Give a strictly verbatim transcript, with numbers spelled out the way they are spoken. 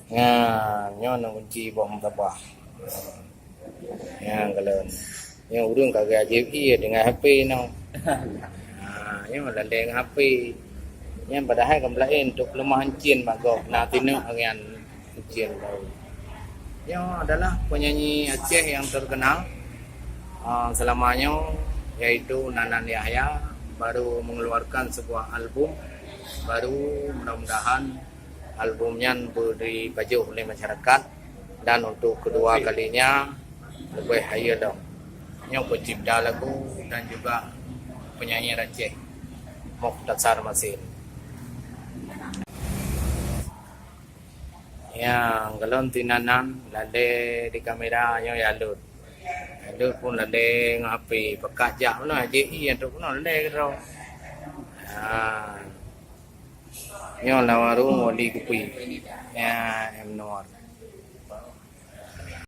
Nyan, nyoe na kunci boh meutabah. Nyan kalon. Nyoe ureueng ka geujak jieb ie deungon H P nyoe. Ha, nyoe laleng H P. Nyan padahai kan beulaén untuk peuleumahan cien bak gob. Na tineuk ngon cien baru. Nyoe adalah penyanyi Aceh yang terkenal, ah, selama nyoe, yaitu Nanan Yahya, baru mengeluarkan sebuah album baru. Mudah-mudahan album nyan beujipajoh lé masyarakat dan untuk kedua kalinya leubeh hayeue lom. Nyoe pencipta lagu dan juga penyanyi Aceh, Mukhtasar Masin. Nyang gohlom ti Nanan, lalé di kamera nyoe ya Lut. Ya Lut pun lalé ngon H P, pakat jak meunoe, J I untuk meunoe, lalé keudroe. Ha. Nyoe lam warong Wali Kupi. Ya, M Noor.